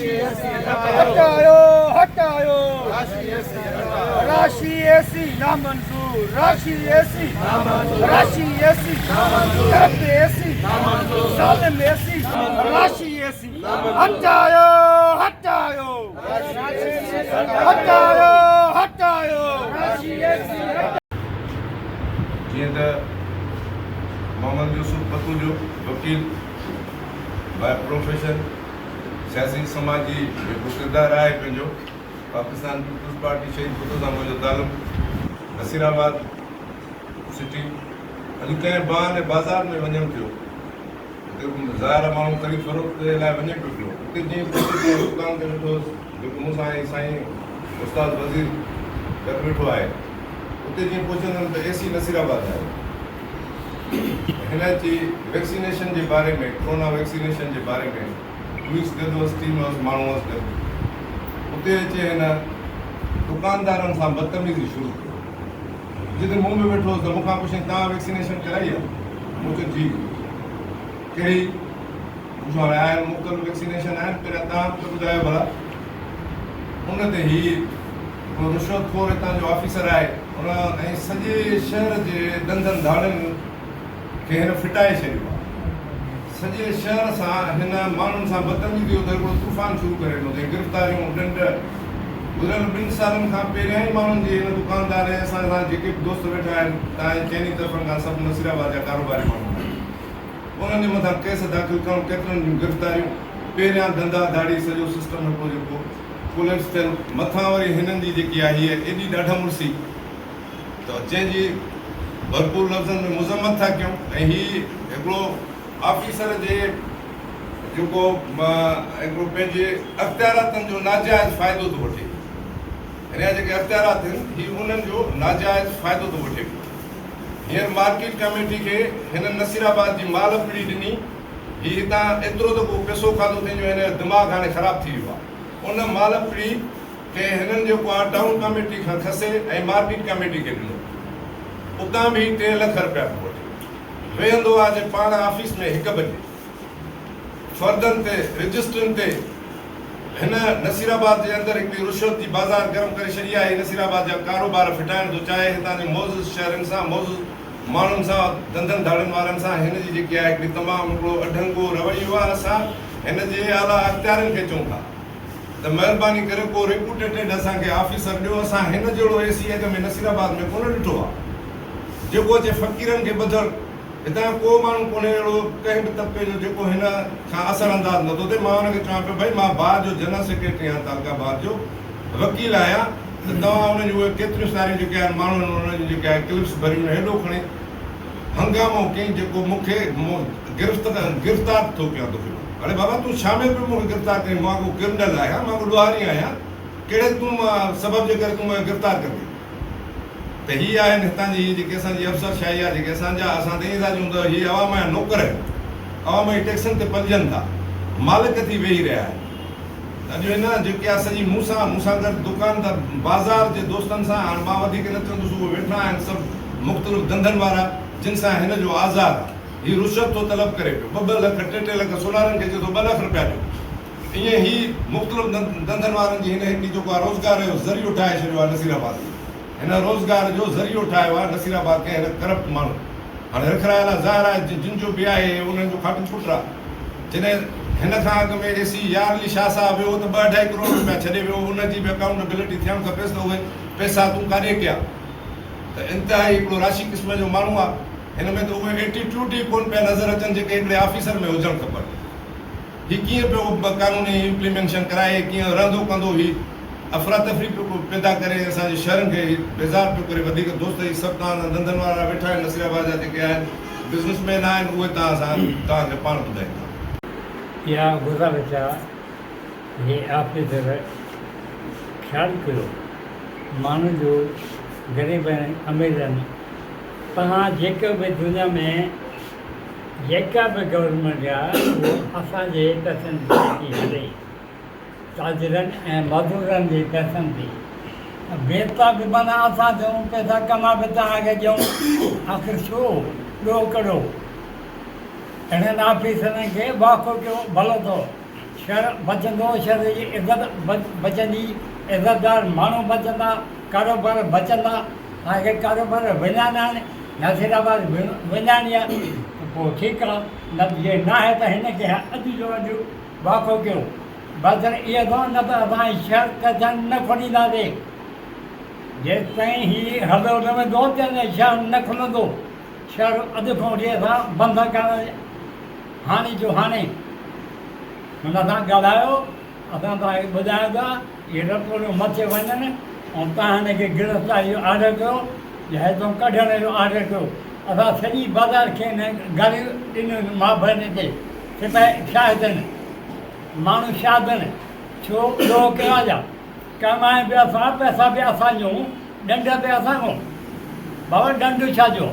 هٽايو هٽايو راشي اي سي نامنظور راشي اي سي راشي اي سي ڪرپٽ اي سي ظالم اي سي راشي اي سي هٽايو هٽايو هٽايو هٽايو. جيئن ته محمد يوسف پتوجو وڪيل باء پروفيشن سياسي سماجي جيڪو ڪردار آهي پنهنجو پاڪستان پيپلز پارٽي شهيد ڀٽو سان منهنجو تعلق نصير آباد سٽي اڄ ڪنهن بهاني بازار ۾ وڃڻ ٿيو اتي ظاهر آهي ماڻهو خريد فروخت جي لاء وڃي پيو پيو. اتي جيئن پهتس ته دڪان تي ويٺو هوس، جيڪو مون سان ۽ سائين استاد وزير گڏ ويٺو آهي. اتي جيئن پهچندم ته اي سي نصير آباد آيو. هن اچي ويڪسينيشن جي باري ۾ ڪرونا ويڪسينيشن جي باري ۾ پوليس گڏ هئس، ٽيم هئس، ماڻهو هئس گڏ. اتي اچي هن دڪاندارن سان بدتميزي شروع ڪئي. جتي مون به ويٺو هوس ته مون کان پڇيائين توهان ويڪسينيشن ڪرائي آهي؟ مون چيو جي. ڪهڙي؟ مون چيو هاڻي آهن مختلف ويڪسينيشن آهن پهريان توهان به ته ٻڌايو ڀلا. ان تي هي هڪڙو رشوت خور هتان جو آفيسر آهي ان ۽ سڄي شهر جي ڏندن ڌاڙين کي هن ڦٽائي ڇڏيو آهي. سڄي شهر سان هن ماڻهن سان بدتميزي جو ته هڪڙو طوفان شروع ڪري ڏنو اٿئي، گرفتاريون، ڏنڊ. گذريل ٻن سالن کان پهريان ئي ماڻهن جي هن دڪاندار ۽ اسان سان جيڪي به دوست ويٺا آهن، تان جي چئني طرفن کان سڀ نصير آباد جا ڪاروباري ماڻهو آهن. انهن جي مٿان ڪيس داخل ڪرڻ، ڪيترن جون گرفتاريون، پهريان ڌنڌا ڌاڙي سڄو سسٽم هڪڙو جيڪو ڪوليپس ٿيل، مٿان وري هنن جي جيڪي آهي هيء ايڏي ڏاڍ مڙسي ته جنهن جي ڀرپور لفظن ۾ مذمت ٿا ڪيون ۽ هي هڪڙو آفيسر جي جيڪو هڪڙو پنهنجي اختياراتن جو ناجائز فائدو ٿو وٺي هن جا جيڪي اختيارات آهن هي انهن جو ناجائز فائدو ٿو وٺي پيو. هينئر مارڪيٽ ڪميٽي کي هن نصير آباد جي مال پڙي ڏني هي هتان ايترو ته ڪو پئسو کاڌو اٿئي جو هن جو دماغ هاڻي خراب ٿي ويو آهي ان مال پڙي کي هنن جيڪو آهي ٽائون ڪميٽي کان کسي ۽ مارڪيٽ ڪميٽي کي ڏنو اتان به هي 3 لک رپيا پيو وٺي. ويهندو آ جي پاڻ آفيس ۾ هڪ بجي فردن تي رجسٽرين تي هن نصير آباد جي اندر هڪڙي رشوت جي بازار گرم ڪري ڇڏي آهي نصير آباد جا ڪاروبار ڦٽائڻ ٿو چاهي هتان جي معزز شهرين سان معزز ماڻهن سان ڌنڌن ڌاڙين وارن سان هن جي جيڪي آهي هڪڙي تمام هڪڙو اڍنگو رويو آهي اسان هن جي اعليٰ اختيارين کي چئون ٿا ته مهرباني ڪري ڪو ريپوٽيٽيڊ اسان کي آفيسر ڏيو اسان هن جهڙو اي سي اڳ ۾ نصير آباد ۾ ڪونه ڏٺو آهي. جيڪو اچي فقيرن کي ٻڌڻ، هتان ڪو ماڻهو ڪونهي اهڙو ڪنهن به طبقي جو جيڪو هن کان اثر انداز نٿو ٿئي، مان ان کي چوان پيو ڀئي مان بار جو جنرل سيڪريٽري آهيان تعلقه بار جو وڪيل آهيان ته توهان انهن جون اهي ڪيتريون ساريون جيڪي آهن ماڻهن انهن جون جيڪي آهي ڪلپس ڀريون آهن هيڏو کڻي هنگامو ڪيائين جيڪو مون کي گرفتار ٿو ڪيان توکي مان اڙي بابا تون ڇا ۾ پيو مون کي گرفتار ڪرين مان ڪو ڪرمنل آهيان مان ڪو ڏوهاري آهيان ڪهڙي تون سبب جي ڪري تون مون کي گرفتار ڪندين. ته هي آهن هتان جي هي جيڪي اسان جي افسر شاهي آهي جيڪي اسان جا اسان ته ائين ٿا چئون ته هي عوام جا نوڪر آهن عوام جي ٽيڪسن تي پلجن ٿا مالڪ ٿي ويهي رهيا آهن ته اڄ هن جيڪي آهي سڄي مون سان مون سان گڏ دڪان ته بازار جي دوستن سان هاڻ مان وڌيڪ نه چوندس اهي ويٺا آهن سڀ مختلف ڌنڌن وارا جن سان هن جو آزار آهي هي رشوت ٿو طلب ڪري پيو ٻه ٻه لک ٽي ٽي لک سونارن کي چئي ٿو ٻه لک رپيا ڏيو ائين هي مختلف ڌنڌن وارن جي هن هڪڙي جيڪو آهي روزگار جو ذريعو ٺاهي ڇڏيو آهي نصير آباد کي هن روزگار جو ذريعو ٺاهيو آهي نصير آباد کي هن ڪرپٽ ماڻهو هاڻي رکرايل آهي ظاهر آهي جن جو به آهي انهن جو کاٽو پٽ آهي جڏهن هن کان اڳ ۾ اي سي يار علي شاهه صاحب ويو هو ته ٻه اڍائي ڪروڙ رپيا ڇڏي ويو هو ان جي به اڪائونٽبلٽي ٿيڻ کپيس ته اهي پئسا تون ڪاڏي ڪيا ته انتهائي هڪڙو راشي قسم جو ماڻهو آهي هن ۾ ته اهي ايٽيٽيوڊ ئي ڪونه پيا نظر اچن جيڪي هڪڙي آفيسر ۾ هجڻ کپن. هي ڪيئن پيو قانوني امپليمينشن ڪرائي ڪيئن رهندو ڪندو هي افراتفري پيو پيدا ڪري اسان جي شهرن کي هي بيزار پيو ڪري وڌيڪ دوست هي سڀ توهان سان ڌنڌن وارا ويٺا آهن نصير آباد جا جيڪي آهن بزنس مين آهن اهي توهان سان توهان کي پاڻ ٻڌائيندا. اها گذارش آ هي آفيسر خيال ڪيو ماڻهن جو غريبن اميرن توهان جيڪو به دنيا ۾ جيڪا به گورنمينٽ آ اهو اسان جي پئسن تي ٿي هلي، تاجرن ۽ مزورن جي پئسن تي. بيتا به معنيٰ اسان ٿيون پئسا ڪمائي به توهان کي ڏيون، آخر ڇو؟ ڏوهه ڪهڙو؟ اهڙن آفيسرن کي واکو ڪيو ڀلو اٿو. شھر بچندو، شھر جي عزت بچندي، عزتدار ماڻھو بچندا، ڪاروبار بچندا. اسان کي ڪاروبار وڃائڻا آھن، نصير آباد وڃائڻي آ ته پوء ٺيڪ آ، نه ته جي ناھي ته ھن کي اڄ جو اڄ واکو ڪيو. بهتر اهو اٿو نه ته اسان هي شهر ڪٿان نه کولينداسين. جيستائين هي هليو نه ويندو تيستائين شهر نه کلندو. شهر اڄ کان وٺي اسان بند ٿا ڪرڻ هاڻي جو هاڻي. هن سان ڳالهايو، اسان توهان کي ٻڌايون ٿا اهي رپورٽون مٿي وڃن ۽ توهان هن کي گرفتاري جو آرڊر ڪيو يا هتان ڪڍڻ جو آرڊر ڪيو. اسان سڄي بازار کي هن گاريون ڏنيون ماء ڀيڻ تي سپاهي شاهدن. ماڻهو شادن ڇو ڏوهه ڪيا جا ڪمائين به اسان پئسا به اسان جون ڏنڊ به اسان کان بابا ڏنڊ ڇا جو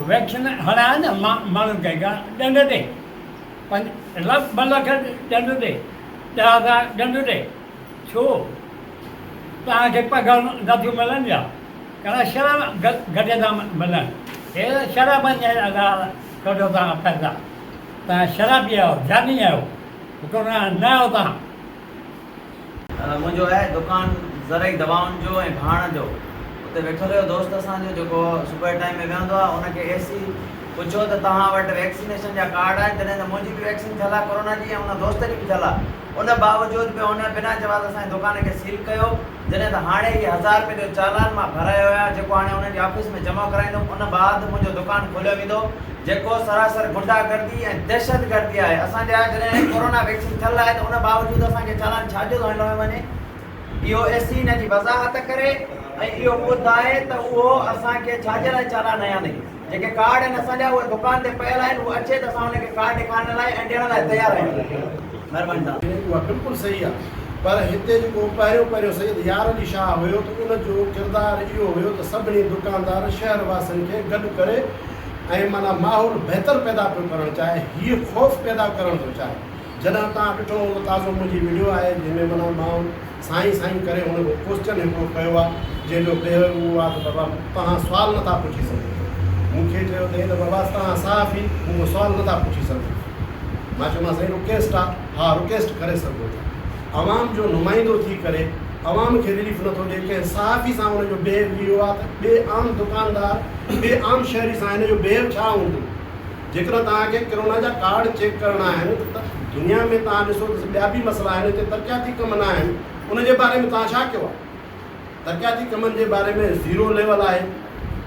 ويڪسين هڻايا نه ماڻهن کي ڏنڊ ڏي پنج لک ٻه لک ڏنڊ ڏي 10,000 ڏنڊ ڏي ڇو توهان کي پگهار نٿيون ملن يا ڪنهن شراب گڏ ٿا ملن هي شرابن جي ڪڍو توهان پئسا توهان شرابي آهيو، جاني آهيو، حڪمران نه آهيو توهان. منهنجو آهي دڪان زرعي دوائن جو ۽ ڀاڻ جو اتي ويٺل هيو دوست اسان جو جيڪو صبح جي ٽائيم ۾ ويهندو آهي ان کي اي سي پڇيو ته توهان وٽ ويڪسينيشن جا ڪارڊ آهن جڏهن ته منهنجي به ويڪسين ٿيل آهي ڪورونا جي ۽ ان دوست جي به ٿيل آهي ان باوجود به هن بنا جواز اسان جي دڪان کي سيل ڪيو جڏهن ته هاڻي هي هزار روپين جو چالان مان ڀرايو آهيان جيڪو هاڻي انهن جي آفيس ۾ جمع ڪرائيندم ان بعد منهنجو دڪان کوليو ويندو جيڪو سراسر غنڊا گردي ۽ دهشت گردي آهي اسان جا جڏهن ڪورونا ويڪسين ٿيل آهي ته ان باوجود اسان کي چالان ڇا جو ٿو هنيو وڃي اهو اي سي ان جي وضاحت ڪري ۽ اهو ٻڌائي ته اهو اسان کي ڇا جي لاء چالان هنيا اٿئي جيڪي ڪارڊ آهن اسان جا اهي دڪان تي پيل آهن هو اچي ته اسان ان کي ڪارڊ ڏيکارڻ لاء ۽ ڏيڻ لاء تيار آهيون مهرباني صاحب. اها بلڪل صحيح آهي پر هتي جيڪو پهريون پهريون سيد يار علي شاهه هيو ته ان جو ڪردار اهو هيو ته سڀني دڪاندار شهر واسين کي گڏ ڪري ۽ معنيٰ ماحول بهتر پيدا پيو ڪرڻ چاهي هيء خوف پيدا ڪرڻ ٿو چاهي جڏهن توهان ڏٺو هوندو تازو منهنجي وڊيو آهي جنهن ۾ معنيٰ مان سائين سائين ڪري هن کان ڪوسچن هڪڙو ڪيو آهي جنهن جو بيهه اهو آهي ته بابا توهان سوال نٿا پڇي سگهو مون کي چيو اٿئي ته بابا توهان صحافي مون کان سوال نٿا پڇي سگهو مان چيومانس سائين رڪيسٽ آهي ها رڪيسٽ ڪري سگهو ٿا عوام جو نمائندو ٿي ڪري عوام کي رليف نٿو ڏئي ڪنهن صحافي سان ان جو بيهه اهو آهي ته ٻئي عام دڪاندار ٻئي عام شهري سان هن جو بيهه ڇا هوندو جيڪڏهن توهان کي ڪرونا جا ڪارڊ چيڪ ڪرڻا آهن ته دنيا ۾ توهان ڏسو ته ٻيا به مسئلا آهن هتي ترقياتي ڪم نه آهن ان جي باري ۾ توهان ڇا ڪيو آهي ترقياتي ڪمن جي باري ۾ زيرو ليول آهي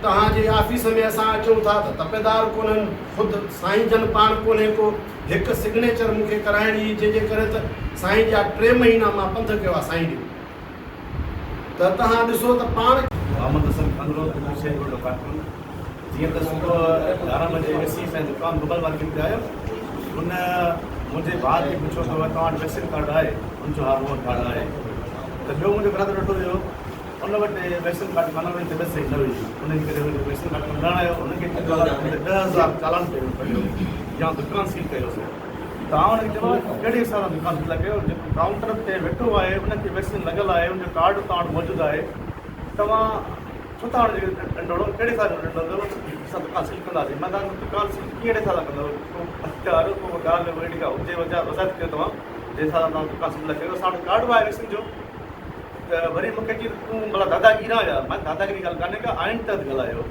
توهان جي آفيس ۾ اسان اچون ٿا ته تپيدار ڪونهن خود سائين جن پاڻ ڪونهي ڪو هڪ سگنيچر مون کي ڪرائڻي هئي جنهن جي ڪري ته سائين جا ٽي مهينا مان پنڌ ڪيو آهي سائين ڏي ته توهان ڏسو ته پاڻ محمد حسن کنگرو حسين ڳوٺ ڪارڪن جيئن ته صبح 11 بجي اي سي پنهنجي دڪان موبائل مارڪيٽ تي آيو هن منهنجي ڀاء کي پڇيو ته توهان وٽ ويڪسين ڪارڊ آهي هن چيو ها مون وٽ ڪارڊ آهي ته ٻيو منهنجو برادر ويٺو هيو ان وٽ ويڪسين ڪارڊ ڪانه هئي طبيعت صحيح نه هئي ان جي ڪري هن ويڪسين ڪارڊ ڪم نه آيو هن کي 10,000 چالان ڪيو يا دڪان سيل ڪيوسي ته آئون هن کي چيو ڪهڙي حساب سان دڪان سيل ٿا ڪيو جيڪو ڪائونٽر تي ويٺو آهي ان کي ويڪسين لڳل آهي ان جو ڪارڊ توهان وٽ موجود آهي توهان ڇو ٿا هن کي ڏنڊ هڻو ڪهڙي حساب سان ڏنڊ هڻندو اسان دڪان سيل ڪنداسين مان توهان دڪان سيل ڪهڙي حساب سان ڪندو ڪو اختيار ڪو ڳالهه اهڙي ڪا هجي وضاحت ڪيو توهان جنهن حساب سان توهان دڪان سيل ٿا ڪيو اسان وٽ ڪارڊ به آهي ويڪسين جو ته وري مون کي چئي ته تون ڀلا داداگير آهين يا مان داداگيري ڳالهه ڪانهي ڪا آئين تحت ڳالهايو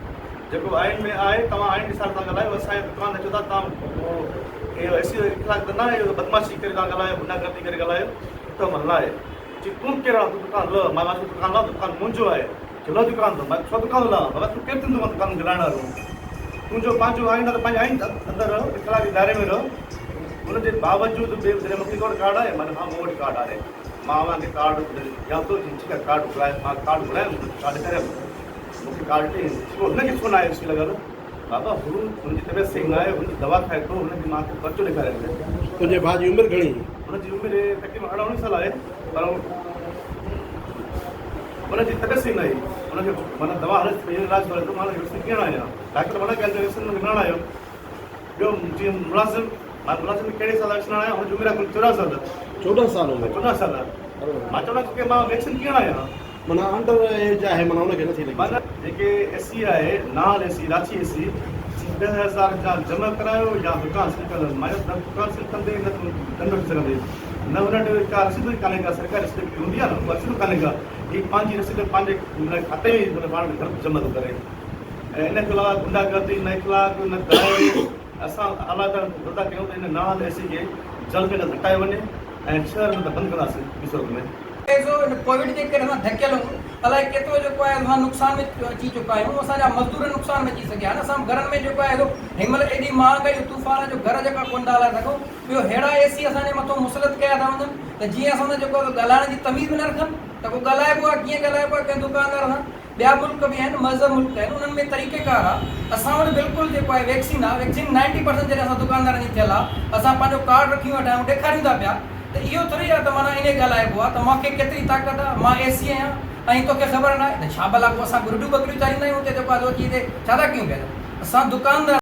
جيڪو آئين ۾ آهي توهان آئين جي حساب سان ڳالهايو اسان جي دڪان تي اچو ٿا توهان اهو ايسي اخلاق ته ناهي اهو بدمعاشي ڪري توهان ڳالهايو غنڊا گردي ڪري ڳالهايو ته عمل ناهي چي تون ڪير آهين تون دڪان لهه مان چيو دڪان لهه دڪان منهنجو آهي چي لهه دڪان تان مان ڇو دڪان لهان بابا تون ڪير ٿيندو مان دڪان گهلائڻ وارو تنهنجو پنهنجو آئين آهي ته پنهنجي آئين اندر رهه اخلاق جي دائري ۾ رهه ان جي باوجود به جڏهن مون کي تو وٽ ڪارڊ آهي مان چيو ها مون وٽ ڪارڊ آهي مان اوهان کي ڪارڊ ڏيان ٿو چي ٺيڪ آهي ڪارڊ گهرائي مان ڪارڊ گهرايم ڪارڊ ڏيکاريم مون کي ڪارڊ ڏني ڇو هن کي ڇو ناهي ايم سي لڳل بابا هو هن جي طبيعت صحيح ناهي هن جي دوا کائي ٿو هن کي مان کي پرچو ڏيکاريم تنهنجي ڀاء جي عمر گهڻي؟ هن جي عمر تقريبن 18 اڻويهه سال آهي پر هن جي طبيعت صحيح ناهي هن کي معنيٰ دوا هلي ٿي پئي علاج هلي ٿو مان هن کي ويڪسين ڪيئن آيان ڊاڪٽر منع ڪيل ويڪسين هن کي نه هڻايو ٻيو جيئن ملازم مان ملازم کي ڪهڙي سال ويڪسين هڻايان هن جي عمر آهي ڪل 14 سال 14 سال عمر 14 سال مان چوان ٿو ڪي مان ويڪسين ڪيئن هڻايان معنيٰ انڊر ايج آهي معنيٰ ان کي نٿي لڳي. معنيٰ جيڪي اي سي آهي نال اي سي راچي اي سي 10,000 جا جمع ڪرايو يا دڪان سيل ڪندس مان چيو نه دڪان سيل ڪندي نه تون ڏنڊ وٺي سگهندي نه هن وٽ ڪا رسيد ئي ڪانهي ڪا سرڪاري رسيد هڪڙي هوندي آهي نه اها رسيد به ڪانهي ڪا هي پنهنجي رسيد پنهنجي کاتي ۾ ئي پاڻ گهر جمع ٿو ڪري ۽ ان کان علاوه غنڊا گردي نه اخلاق نه دلالي اسان اعليٰ ادارن کي گهر ٿا ڪيون ته ان نااهل اي سي کي جلد ۾ جلد هٽايو وڃي ۽ شهر ۾ ته بند ڪنداسين ٻي صورت ۾. پئسو ان ڪووڊ جي ڪري اسان ڌڪيل هون الائي ڪيترو جيڪو آهي اسان نقصان ۾ اچي چڪا آهيون اسان جا مزدور نقصان ۾ اچي سگهيا آهن اسان گهرن ۾ جيڪو آهي سو هن مهل ايڏي مهانگائي جو طوفان آهي جو گهر جيڪا ڪونه ٿا هلائي سگهون ٻيو ههڙا اي سي اسان جي مٿو مسلط ڪيا ٿا وڃن ته جيئن اسان سان جيڪو آهي سو ڳالهائڻ جي تميز به نه رکن ته پوء ڳالهائبو آهي ڪيئن ڳالهائبو آهي ڪنهن دڪاندار سان ٻيا ملڪ به آهن مهذب ملڪ آهن انهن ۾ طريقي ڪار آ اسان وٽ بلڪل جيڪو آهي ويڪسين آ ويڪسين نائنٽي پرسنٽ جڏهن اسان دڪاندارن جي ٿيل آ اسان پنهنجو ڪارڊ رکيون ويٺا آهيون ڏيکاريون ٿا پيا ته اهو ٿوري آ ته معنيٰ انهي ڳالهائبو آ ته مان کي ڪيتري طاقت آ مان اي سي آهيان ۽ توکي خبر ناهي ته ڇا ڀلا پوء اسان گرڊون ٻڪريون چاريندا آهيون اتي جيڪو آ سو اچي هتي ڇا ٿا ڪيون پيا اسان دڪاندار.